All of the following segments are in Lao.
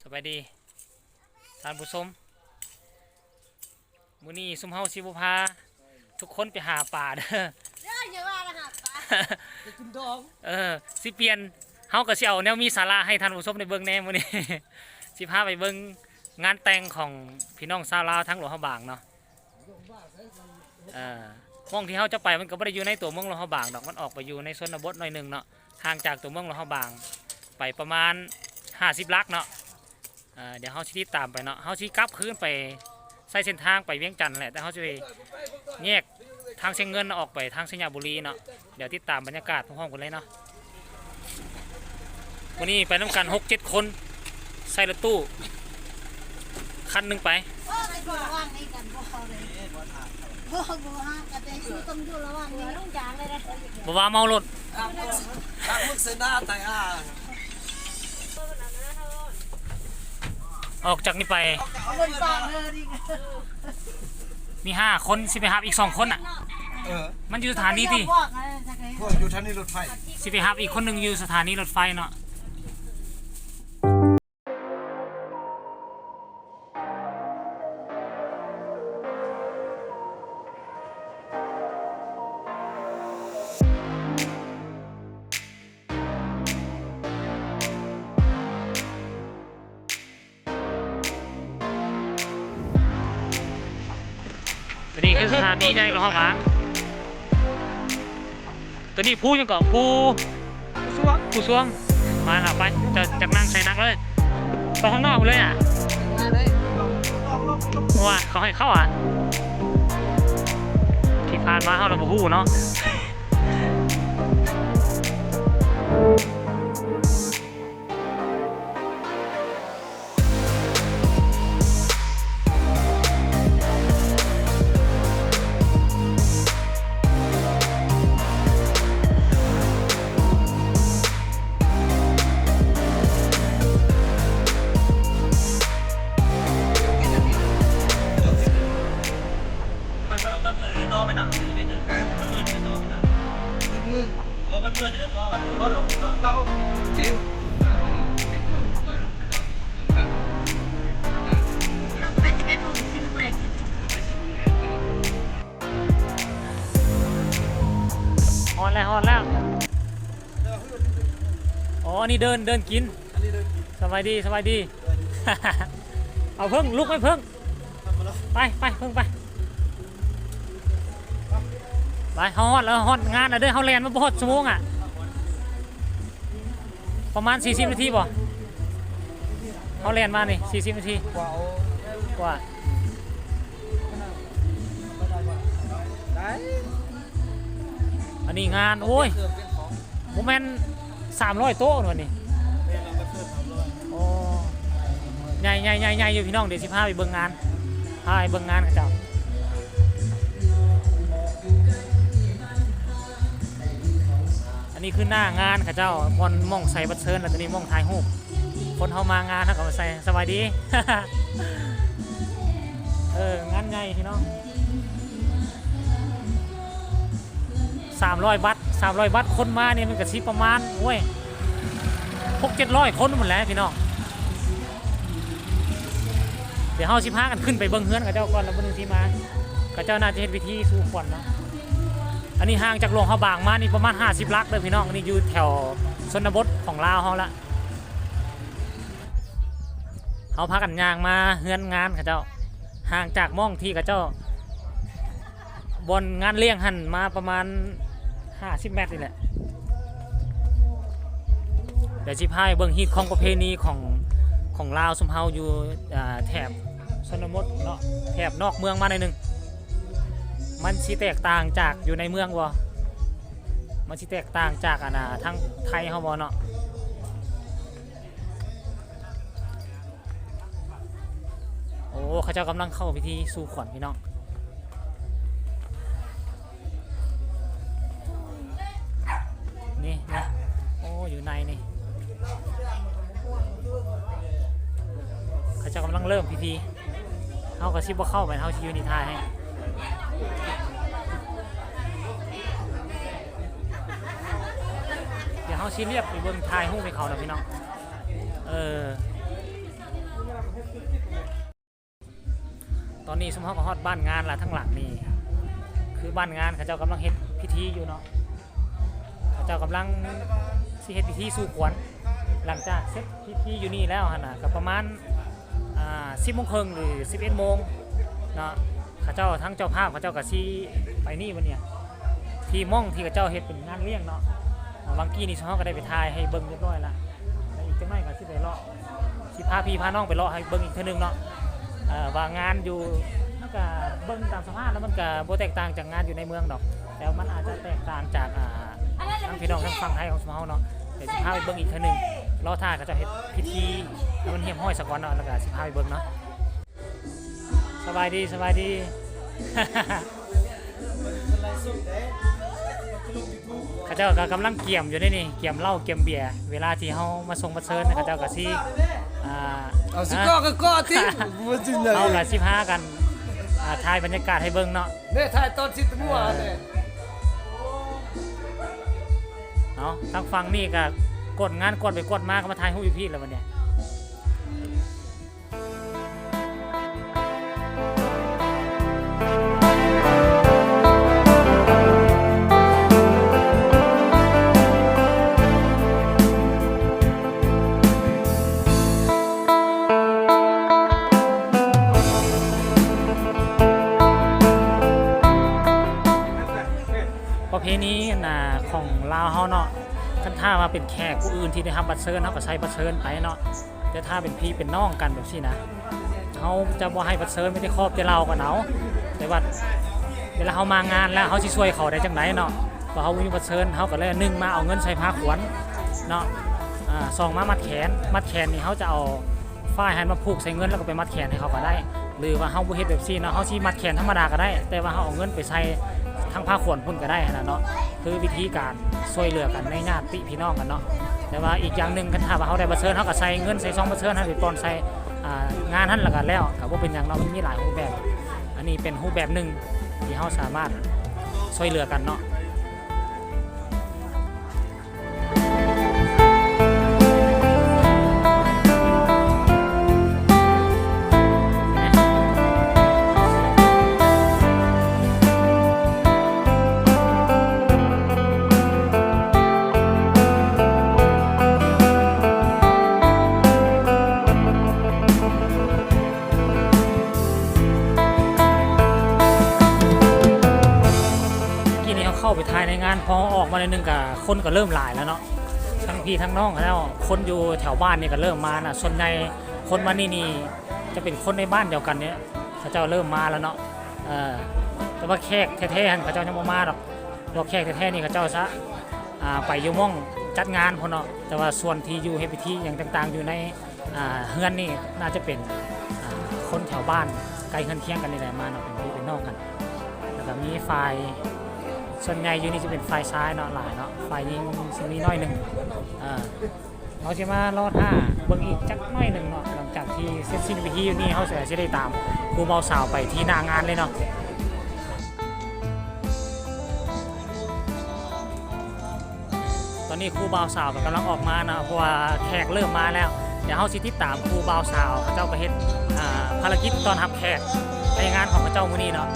ສະບາຍດີທ່ານຜູ້ຊົມ, ມື້ນີ້ຊຸມເຮົາຊິບໍ່ພາທຸກຄົນໄປຫາປາເດີ. ເດີ ຢ່າວ່າລະຫາປາ ໄປກິນດອງ. ເອີ ຊິປ່ຽນ, ເຮົາກໍຊິເອົາແນວມີສາລະໃຫ້ທ່ານຜູ້ຊົມໄດ້ເບິ່ງແດ່ມື້ນີ້. ຊິພາໄປເບິ່ງງານແຕ່ງຂອງພີ່ນ້ອງຊາວລາວທາງຫຼວງພະບາງເນາະ. ເອີ ໝ່ອງທີ່ເຮົາຈະໄປມັນກໍບໍ່ໄດ້ຢູ່ໃນຕົວເມືອງຫຼວງພະບາງດອກ, ມັນອອກໄປຢູ່ໃນຊົນນະບົດໜ້ອຍໜຶ່ງເນາະ, ຫ່າງຈາກຕົວເມືອງຫຼວງພະບາງໄປປະມານຫ້າສິບຫຼັກເນາະ. ເອີ ດຽວເຮົາຊິຕິດຕາມໄປເນາະ, ເຮົາຊິກັບຄືນໄປໃຊ້ເສັ້ນທາງໄປວຽງຈັນແຫຼະ, ແຕ່ເຮົາຊິໄປແຍກທາງຊຽງເງິນອອກໄປທາງໄຊຍະບູລີເນາະ. ດຽວຕິດຕາມບັນຍາກາດພ້ອມໆກັນເລີຍເນາະ. ມື້ນີ້ໄປນຳກັນຫົກເຈັດຄົນ, ໃສ່ລົດຕູ້ຄັນໜຶ່ງໄປ. ບໍ່ວ່າເມົາລົດ. ອອກຈາກນີ້ໄປ ມີຫ້າຄົນ ຊິໄປຮັບອີກສອງຄົນນະ. ເອີ ມັນຢູ່ສະຖານີຕິ? ພວກຢູ່ສະຖານີລົດໄຟ. ຊິໄປຮັບອີກຄົນໜຶ່ງຢູ່ສະຖານີລົດໄຟເນາະ. ຕົວນີ້ຄືສະຖານີໃຫຍ່ຫຼວງພະບາງ. ຕົວນີ້ພູຫຍັງເກາະ? ພູ ພູຊວງ ພູຊວງ. ມາລະໄປ, ເຈົ້າຈັກນັ່ງໃສນັ່ງເລີຍ. ໄປທາງໜ້າພຸ້ນເລີຍອະ. ວ່າເຂົາໃຫ້ເຂົ້າອະ. ທີ່ຜ່ານມາເຮົາລະບໍ່ຮູ້ເນາະ. ຮອດແລ້ວ ຮອດແລ້ວ. ອໍ ອັນນີ້ເດີນ ເດີນກິນ. ສະບາຍດີ ສະບາຍດີ. ເອົາເພິ່ງ ລຸກໄປເພິ່ງ. ໄປ ໄປ ເພິ່ງໄປ. ໄປ ເຮົາຮອດແລ້ວ ຮອດງານແລ້ວເດີ. ເຮົາແລ່ນມາບໍ່ຮອດຊົ່ວໂມງອະ. ປະມານສີ່ສິບນາທີບໍ່? ເຮົາແລ່ນມານີ້ສີ່ສິບນາທີກວ່າ. ກວ່າ. ໄດ້. ອັນນີ້ງານ ໂອ້ຍ ບໍ່ແມ່ນສາມຮ້ອຍໂຕະນີ້. ໂອ້ ໃຫຍ່ ໃຫຍ່ ໃຫຍ່ ໃຫຍ່ຢູ່ພີ່ນ້ອງ. ດຽວຊິພາໄປເບິ່ງງານ ພາໄປເບິ່ງງານເຂົາເຈົ້າ. ອັນນີ້ຄືໜ້າງານເຂົາເຈົ້າ ບ່ອນໝ່ອງໃສ່ບັດເຊີນ ແລ້ວຕົວນີ້ໝ່ອງຖ່າຍຮູບ. ຄົນເຮົາມາງານເຮົາກໍມາໃສ່. ສະບາຍດີ. ເອີ ງານໃຫຍ່ພີ່ນ້ອງ. ສາມຮ້ອຍບາດ ສາມຮ້ອຍບາດ ຄົນມານີ້ມັນກໍຊິປະມານ ໂອ້ຍ ຫົກເຈັດຮ້ອຍຄົນພຸ້ນແຫຼະພີ່ນ້ອງ. ດຽວເຮົາຊິພາກັນຂຶ້ນໄປເບິ່ງເຮືອນເຂົາເຈົ້າກ່ອນ ແລ້ວບາດຈັ່ງຊິມາ. ເຂົາເຈົ້າໜ້າຈະເຮັດພິທີສູ່ຂວັນເນາະ. ອັນນີ້ຫ່າງຈາກຫຼວງພະບາງມານີ້ປະມານຫ້າສິບຫຼັກເດີພີ່ນ້ອງ. ອັນນີ້ຢູ່ແຖວຊົນນະບົດຂອງລາວເຮົາລະ. ເຮົາພາກັນຍ່າງມາເຮືອນງານເຂົາເຈົ້າ, ຫ່າງຈາກໝ່ອງທີ່ເຂົາເຈົ້າ ບ່ອນງານລ້ຽງຫັ້ນມາປະມານຫ້າສິບແມັດນີ້ແຫຼະ. ດຽວຊິພາໄປເບິ່ງຮີດຄອງປະເພນີຂອງ ຂອງລາວຊຸມເຮົາຢູ່ ອ່າ ແຖບຊົນນະບົດເນາະ, ແຖບນອກເມືອງມາໜ້ອຍໜຶ່ງ. ມັນຊິແຕກຕ່າງຈາກຢູ່ໃນເມືອງບໍ່? ມັນຊິແຕກຕ່າງຈາກ ອັນນ່າ ທາງໄທເຮົາບໍ່ເນາະ? ໂອ້ ເຂົາເຈົ້າກຳລັງເຂົ້າພິທີສູ່ຂວັນພີ່ນ້ອງ. ນີ້ ນີ້ ໂອ້ ຢູ່ໃນນີ້ ເຂົາເຈົ້າກຳລັງເລີ່ມພິທີ. ເຮົາກໍຊິບໍ່ເຂົ້າໄປ, ເຮົາຊິຢູ່ນີ້ຖ້າໃຫ້. ດຽວເຮົາຊິລຽບໄປເບິ່ງຖ່າຍຮູບໃຫ້ເຂົານະພີ່ນ້ອງ. ເອີ. ຕອນນີ້ຊຸມເຮົາກໍຮອດບ້ານງານລະ ທາງຫຼັງນີ້ຄືບ້ານງານ ເຂົາເຈົ້າກຳລັງເຮັດພິທີຢູ່ເນາະ. ເຂົາເຈົ້າກຳລັງຊິເຮັດພິທີສູ່ຂວັນ. ຫຼັງຈາກເສັດພິທີຢູ່ນີ້ແລ້ວຫັ້ນນະ ກໍປະມານ ອ່າ ສິບໂມງເຄິ່ງ ຫຼື ສິບເອັດໂມງເນາະ ເຂົາເຈົ້າ ທາງເຈົ້າພາບເຂົາເຈົ້າກໍຊິໄປນີ້ບັດນີ້ ທີ່ໝ່ອງທີ່ເຂົາເຈົ້າເຮັດເປັນງານລ້ຽງເນາະ. ອ່າ ຫວ່າງກີ້ນີ້ເຮົາກໍໄດ້ໄປຖ່າຍໃຫ້ເບິ່ງຮຽບຮ້ອຍລະ ແລະ ອີກຈັກໜ້ອຍກໍຊິໄປເລາະ ຊິພາພີ່ພານ້ອງໄປເລາະໃຫ້ເບິ່ງອີກເທື່ອໜຶ່ງເນາະ ເອີ ວ່າງານຢູ່ ມັນກະເບິ່ງຕາມສະພາບແລ້ວ ມັນກະບໍ່ແຕກຕ່າງຈາກງານຢູ່ໃນເມືອງດອກ ແຕ່ມັນອາດຈະແຕກຕ່າງຈາກ ອ່າ ທາງພີ່ນ້ອງທາງຝັ່ງໄທຂອງເຮົາເນາະ. ດຽວຊິພາໄປເບິ່ງອີກເທື່ອໜຶ່ງ ລໍຖ້າເຂົາເຈົ້າເຮັດພິທີໃຫ້ມັນຮຽບຮ້ອຍສາກ່ອນເນາະ ແລ້ວກະຊິພາໄປເບິ່ງເນາະ. ສະບາຍດີ ສະບາຍດີ. ເຂົາເຈົ້າກໍກຳລັງກຽມຢູ່ເດ້ນີ້ ກຽມເຫຼົ້າກຽມເບຍ ເວລາທີ່ເຮົາມາສົ່ງມາເຊີນ ເຂົາເຈົ້າກໍຊິ ອ່າ ເອົາຊິເກາະກໍເກາະຕິ ເຮົາກໍຊິພາກັນ ອ່າ ຖ່າຍບັນຍາກາດໃຫ້ເບິ່ງເນາະ. ແມ່ຖ່າຍຕອນຊິດມົວແຫຼະ ເນາະ. ທາງຝັ່ງນີ້ກໍກວດງານ ກວດໄປກວດມາ ກໍມາຖ່າຍຮູບຢູ່ພີ້ແລ້ວບັດນີ້. ປະເພນີ ອັນນ່າ ຂອງລາວເຮົາເນາະ ຄັນຖ້າວ່າເປັນແຂກຜູ້ອື່ນທີ່ໄດ້ຮັບບັດເຊີນ ເຮົາກໍໃສ່ບັດເຊີນໄປເນາະ. ແຕ່ຖ້າເປັນພີ່ເປັນນ້ອງກັນແບບຊີ້ນະ ເຮົາຈະບໍ່ໃຫ້ບັດເຊີນ ມີແຕ່ຂອບແຕ່ເລົ່າກັນເອົາ. ແຕ່ວ່າເວລາເຮົາມາງານແລ້ວ ເຮົາຊິຊ່ວຍເຂົາໄດ້ຈັ່ງໃດເນາະ? ເພາະເຮົາບໍ່ມີບັດເຊີນ ເຮົາກໍເລີຍ ໜຶ່ງ ມາເອົາເງິນໃສ່ພາຂວັນເນາະ ອາ ສອງ ມາມັດແຂນ. ມັດແຂນນີ້ເຮົາຈະເອົາຝ້າຍຫັ້ນມາຜູກໃສ່ເງິນ ແລ້ວກໍໄປມັດແຂນໃຫ້ເຂົາກໍໄດ້ ຫຼືວ່າເຮົາບໍ່ເຮັດແບບຊີ້ເນາະ ເຮົາຊິມັດແຂນທຳມະດາກໍໄດ້ ແຕ່ວ່າເຮົາເອົາເງິນໄປໃສ່ທາງພາຂວັນພຸ້ນກໍໄດ້ຫັ້ນນະເນາະ. ຄືວິທີການ ຊ່ວຍເຫຼືອກັນໃນຍາດຕິພີ່ນ້ອງກັນເນາະ. ແຕ່ວ່າອີກຢ່າງໜຶ່ງ ຄັນຖ້າວ່າເຮົາໄດ້ບັດເຊີນ ເຮົາກໍໃສ່ເງິນໃສ່ຊອງບັດເຊີນຫັ້ນໄປປ່ອນໃສ່ ອ່າ ງານຫັ້ນ ແລ້ວກໍແລ້ວ ກໍບໍ່ເປັນຫຍັງເນາະ. ມັນມີຫຼາຍຮູບແບບ ອັນນີ້ເປັນຮູບແບບໜຶ່ງທີ່ເຮົາສາມາດຊ່ວຍເຫຼືອກັນເນາະ. ກີ້ນີ້ເຮົາເຂົ້າໄປຖ່າຍໃນງານ ພໍອອກມາໜ້ອຍໜຶ່ງກະຄົນກໍເລີ່ມຫຼາຍແລ້ວເນາະ ທັງພີ່ທັງນ້ອງແລ້ວ. ຄົນຢູ່ແຖວບ້ານນີ້ກໍເລີ່ມມານະ ສ່ວນໃຫຍ່ຄົນມານີ້ນີ້ຈະເປັນຄົນໃນບ້ານດຽວກັນນີ້ ເຂົາເຈົ້າເລີ່ມມາແລ້ວເນາະ. ເອີ ແຕ່ວ່າແຂກແທ້ໆຫັ້ນເຂົາເຈົ້າຍັງບໍ່ມາດອກ ພວກແຂກແທ້ໆນີ້ເຂົາເຈົ້າຊະ ອ່າ ໄປຢູ່ໝ່ອງຈັດງານພຸ້ນເນາະ. ແຕ່ວ່າສ່ວນທີ່ຢູ່ເຮັດພິທີຫຍັງຕ່າງໆ ຢູ່ໃນ ອ່າ ເຮືອນນີ້ໜ້າຈະເປັນ ອ່າ ຄົນແຖວບ້ານໃກ້ເຮືອນຄຽງກັນນີ້ແຫຼະ ມາເນາະ ເປັນພີ່ເປັນນ້ອງກັນ. ແລ້ວກໍມີຝ່າຍ ສ່ວນໃຫຍ່ຢູ່ນີ້ຈະເປັນຝ່າຍຊາຍເນາະ ຫຼາຍເນາະ ຝ່າຍຍິງຊິມີໜ້ອຍໜຶ່ງ. ເອີ ເຮົາຊິມາລໍຖ້າເບິ່ງອີກຈັກໜ້ອຍໜຶ່ງເນາະ. ຫຼັງຈາກທີ່ເສັດສິ້ນພິທີຢູ່ນີ້ ເຮົາກໍຊິໄດ້ຕາມຄູ່ບ່າວສາວໄປທີ່ໜ້າງານເລີຍເນາະ. ຕອນນີ້ຄູ່ບ່າວສາວກໍກຳລັງອອກມາເນາະ ເພາະວ່າແຂກເລີ່ມມາແລ້ວ. ດຽວເຮົາຊິຕິດຕາມຄູ່ບ່າວສາວເຂົາເຈົ້າໄປເຮັດ ອ່າ ພາລະກິດຕ້ອນຮັບແຂກໃນງານຂອງເຂົາເຈົ້າມື້ນີ້ເນາະ. ເ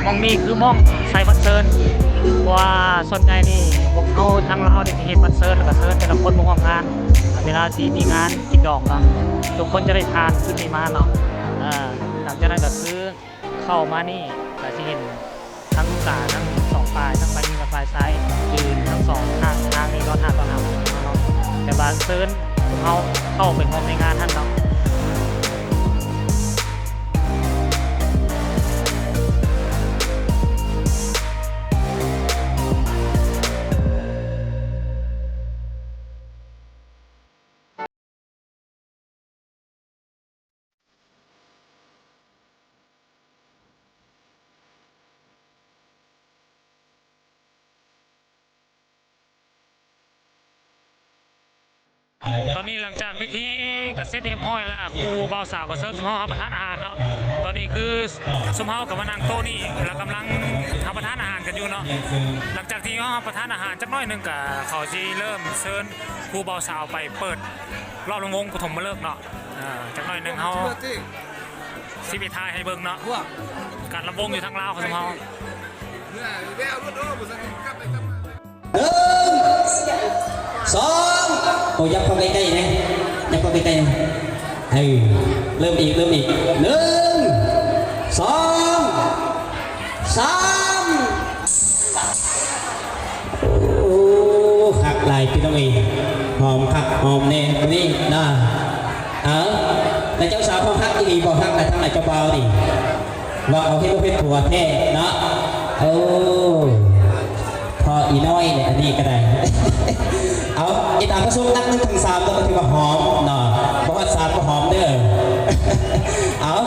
ໝ່ອງນີ້ຄືໝ່ອງໃສ່ບັດເຊີນ ເພາະວ່າສ່ວນໃຫຍ່ນີ້ພວກເຮົາທາງລາວນີ້ຊິເຮັດບັດເຊີນ ແລ້ວກໍເຊີນແຕ່ລະຄົນມາຮ່ວມງານ ເວລາທີ່ມີງານກິນດອງກໍທຸກຄົນຈະໄດ້ຜ່ານຈຸດນີ້ມາເນາະ. ເອີ ຫຼັງຈາກນັ້ນກໍຄືເຂົ້າມານີ້ກໍຊິເຫັນທັງລູກກາທັງສອງຝ່າຍ ທັງຝ່າຍຍິງ ແລະ ຝ່າຍຊາຍ ຢືນທັງສອງຂ້າງທາງນີ້ເນາະ ທ່າຕ້ອນຮັບເນາະ ແບບວ່າເຊີນພວກເຮົາເຂົ້າໄປຮ່ວມໃນງານຫັ້ນເນາະ. ຕອນນີ້ຫຼັງຈາກພິທີກໍເສັດຮຽບຮ້ອຍແລ້ວ ຄູ່ບ່າວສາວກໍເຊີນຊຸມເຮົາຮັບປະທານອາຫານເນາະ. ຕອນນີ້ຄືຊຸມເຮົາກໍມານັ່ງໂຕະນີ້ ແລ້ວກຳລັງຮັບປະທານອາຫານກັນຢູ່ເນາະ. ຫຼັງຈາກທີ່ເຮົາຮັບປະທານອາຫານຈັກໜ້ອຍໜຶ່ງ ກໍເຂົາຊິເລີ່ມເຊີນຄູ່ບ່າວສາວໄປເປີດລອບລຳວົງປະຖົມມະເລີກເນາະ. ເອີ ຈັກໜ້ອຍໜຶ່ງເຮົາຊິໄປຖ່າຍໃຫ້ເບິ່ງເນາະ ການລຳວົງຢູ່ທາງລາວຂອງເຮົາ. ໜຶ່ງ ສອງ ໂອ້ ຍັບເຂົ້າໃກ້ໆແດ່ ຍັບເຂົ້າໃກ້ໆແດ່. ເອີ ເລີ່ມອີກ ເລີ່ມອີກ ໜຶ່ງ ສອງ ສາມ. ໂອ້ ຄັກຫຼາຍພີ່ນ້ອງເອີຍ ຫອມຄັກຫອມແນ່ມື້ນີ້ນະ. ເອົາ ແລ້ວເຈົ້າສາວເຮົາຮັກອີ່ຫຼີບໍ່? ຮັກແລ້ວທາງອ້າຍເຈົ້າບ່າວນີ້ ວ່າເອົາເຮັດລູກເຮັດຜົວແທ້ເນາະ. ໂອ້ ພໍອີນ້ອຍແຫຼະ ອັນນີ້ກໍໄດ້. ເອົາ ອີຕາປະສົມນັບໜຶ່ງເຖິງສາມ ກໍຖືວ່າຫອມເນາະ ບໍ່ຮອດສາມກໍຫອມເດີ. ເອົາ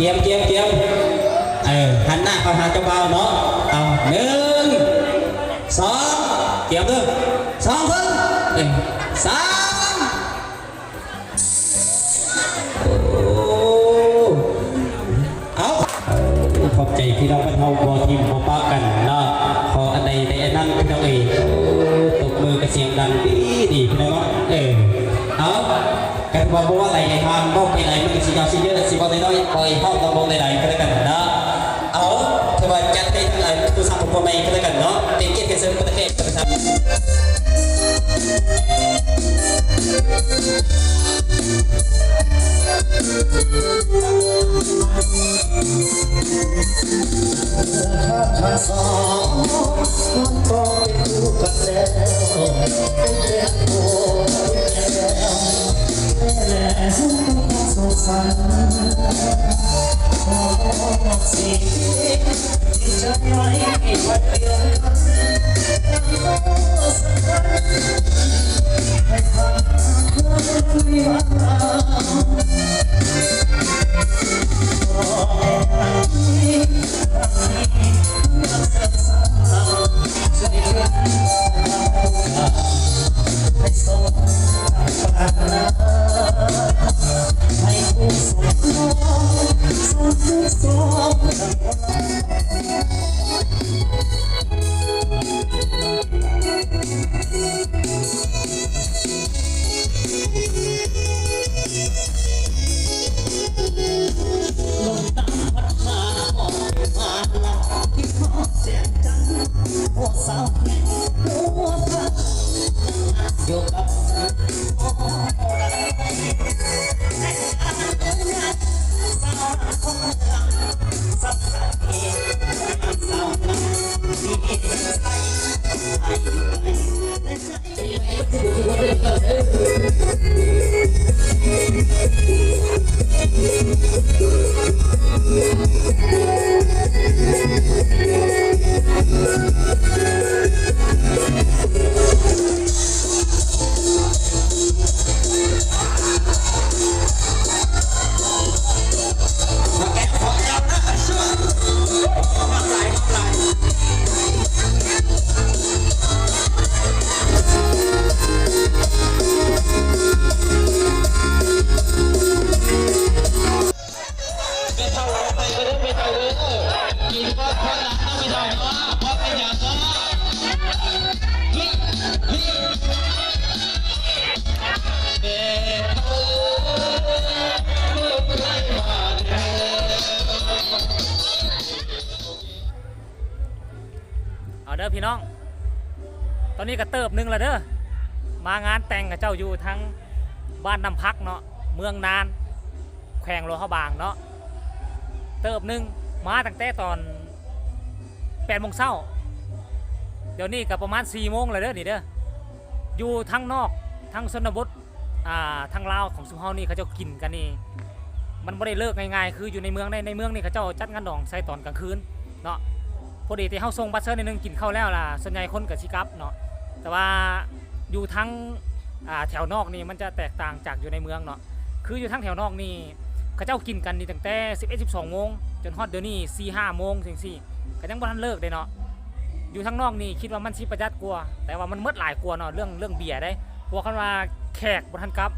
ກຽມ ກຽມ ກຽມ ເອີ ຫັນໜ້າເຂົ້າຫາເຈົ້າບ່າວເນາະ. ເອົາ ໜຶ່ງ ສອງ ກຽມເດີ ສອງຄົນ ເອີ ສາມ. ໂອ້ ເອົາ ຂອບໃຈພີ່ນ້ອງບ້ານເຮົາ ບໍ່ຖິ້ມບໍ່ປະກັນເນາະ. ຂໍອັນໃດໄດ້ອັນນັ້ນພີ່ນ້ອງເອີຍ. ໂອ້ ຕົບມືກໍສຽງດັງດີໆ ພີ່ນ້ອງເນາະ. ເອີ ເອົາ ກໍຖືວ່າບໍ່ວ່າຫຼາຍໃນທາງ ເວົ້າໄປຫຼາຍມັນກໍຊິຍາວຊິເຍີະ ຊິເວົ້າໜ້ອຍໆ ປ່ອຍເຮົາກໍເວົ້າຫຼາຍໆກໍແລ້ວກັນເນາະ. ເອົາ ຖືວ່າຈັດໃຫ້ທັງຫຼາຍຜູ້ສາວຜູ້ໃໝ່ກໍແລ້ວກັນເນາະ ເປັນກຽດເປັນເຊີນເປັນແຂກ. ເດີພີ່ນ້ອງ, ຕອນນີ້ກໍເຕີບໜຶ່ງແລ້ວເດີ, ມາງານແຕ່ງຂະເຈົ້າຢູ່ທາງບ້ານນ້ຳພັກເນາະ, ເມືອງນານ, ແຂວງຫຼວງພະບາງເນາະ. ເຕີບໜຶ່ງ ມາຕັ້ງແຕ່ຕອນແປດໂມງເຊົ້າ, ດຽວນີ້ກໍປະມານສີ່ໂມງແລ້ວເດີນີ້ເດີ. ຢູ່ທາງນອກ ທາງຊົນນະບົດ ອ່າ ທາງລາວຂອງຊຸມເຮົານີ້ ເຂົາເຈົ້າກິນກັນນີ້ ມັນບໍ່ໄດ້ເລີກງ່າຍໆ ຄືຢູ່ໃນເມືອງເດ້. ໃນເມືອງນີ້ເຂົາເຈົ້າຈັດງານດອງໃສ່ຕອນກາງຄືນເນາະ. ພໍດີທີ່ເຮົາສົ່ງບັດເຊີນໜ້ອຍໜຶ່ງ ກິນເຂົ້າແລ້ວລະ ສ່ວນໃຫຍ່ຄົນກໍຊິກັບເນາະ, ແຕ່ວ່າຢູ່ທາງ ອ່າ ແຖວນອກນີ້ມັນຈະແຕກຕ່າງຈາກຢູ່ໃນເມືອງເນາະ. ຄືຢູ່ທາງແຖວນອກນີ້ ເຂົາເຈົ້າກິນກັນນີ້ຕັ້ງແຕ່ສິບເອັດ ສິບສອງໂມງ ຈົນຮອດດຽວນີ້ສີ່ຫ້າໂມງຈັ່ງຊີ້ ກໍຍັງບໍ່ທັນເລີກເດ້ເນາະ. ຢູ່ທາງນອກນີ້ຄິດວ່າມັນຊິປະຢັດກວ່າ ແຕ່ວ່າມັນໝົດຫຼາຍກວ່າເນາະ ເລື່ອງ ເລື່ອງເບຍເດ້. ເພາະວ່າຄັນວ່າແຂກບໍ່ທັນກັບ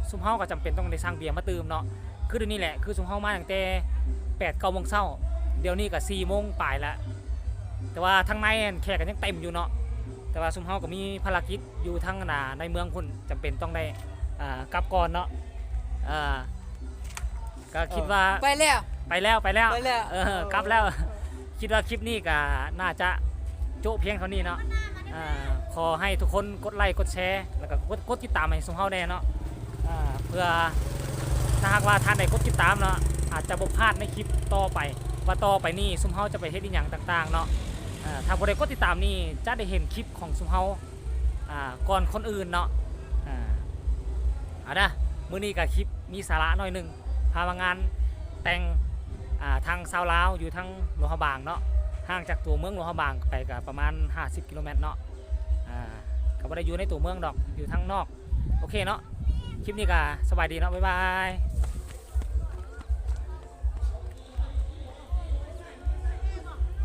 ຊຸມເຮົາກໍຈຳເປັນຕ້ອງໄດ້ສັ່ງເບຍມາຕື່ມເນາະ. ຄືດຽວນີ້ແຫຼະ ຄືຊຸມເຮົາມາຕັ້ງແຕ່ແປດ ເກົ້າໂມງເຊົ້າ, ດຽວນີ້ກໍສີ່ໂມງປາຍລະ, ແຕ່ວ່າທາງໃນຫັ້ນແຂກກໍຍັງເຕັມຢູ່ເນາະ. ແຕ່ວ່າຊຸມເຮົາກໍມີພາລະກິດຢູ່ທາງ ອັນນ່າ ໃນເມືອງພຸ້ນ ຈຳເປັນຕ້ອງໄດ້ ອ່າ ກັບກ່ອນເນາະ. ອ່າ ກໍຄິດວ່າ ເອີ ໄປແລ້ວ ໄປແລ້ວ ໄປແລ້ວ ໄປແລ້ວ ເອີ ເອີ ກັບແລ້ວ. ຄິດວ່າຄລິບນີ້ກໍໜ້າຈະໂຈະພຽງເທົ່ານີ້ເນາະ. ອ່າ ຂໍໃຫ້ທຸກຄົນກົດໄລກົດແຊ ແລ້ວກໍກົດ ກົດຕິດຕາມໃຫ້ຊຸມເຮົາແດ່ເນາະ. ອ່າ ເພື່ອຖ້າຫາກວ່າທ່ານໄດ້ກົດຕິດຕາມເນາະ ອາດຈະບໍ່ພາດໃນຄລິບຕໍ່ໄປ ວ່າຕໍ່ໄປນີ້ຊຸມເຮົາຈະໄປເຮັດອີ່ຫຍັງຕ່າງໆເນາະ. ອ່າ ຖ້າຜູ້ໃດກົດຕິດຕາມນີ້ຈະໄດ້ເຫັນຄລິບຂອງຊຸມເຮົາ ອ່າ ກ່ອນຄົນອື່ນເນາະ. ອ່າ ເອົານະ ມື້ນີ້ກໍຄລິບມີສາລະໜ້ອຍໜຶ່ງ ພາມາງານແຕ່ງ ອ່າ ທາງຊາວລາວຢູ່ທາງຫຼວງພະບາງເນາະ, ຫ່າງຈາກຕົວເມືອງຫຼວງພະບາງໄປກໍປະມານຫ້າສິບກິໂລແມັດເນາະ. ອ່າ ກໍບໍ່ໄດ້ຢູ່ໃນຕົວເມືອງດອກ ຢູ່ທາງນອກ. ໂອເຄເນາະ ຄລິບນີ້ກໍສະບາຍດີເນາະ ບາຍບາຍ.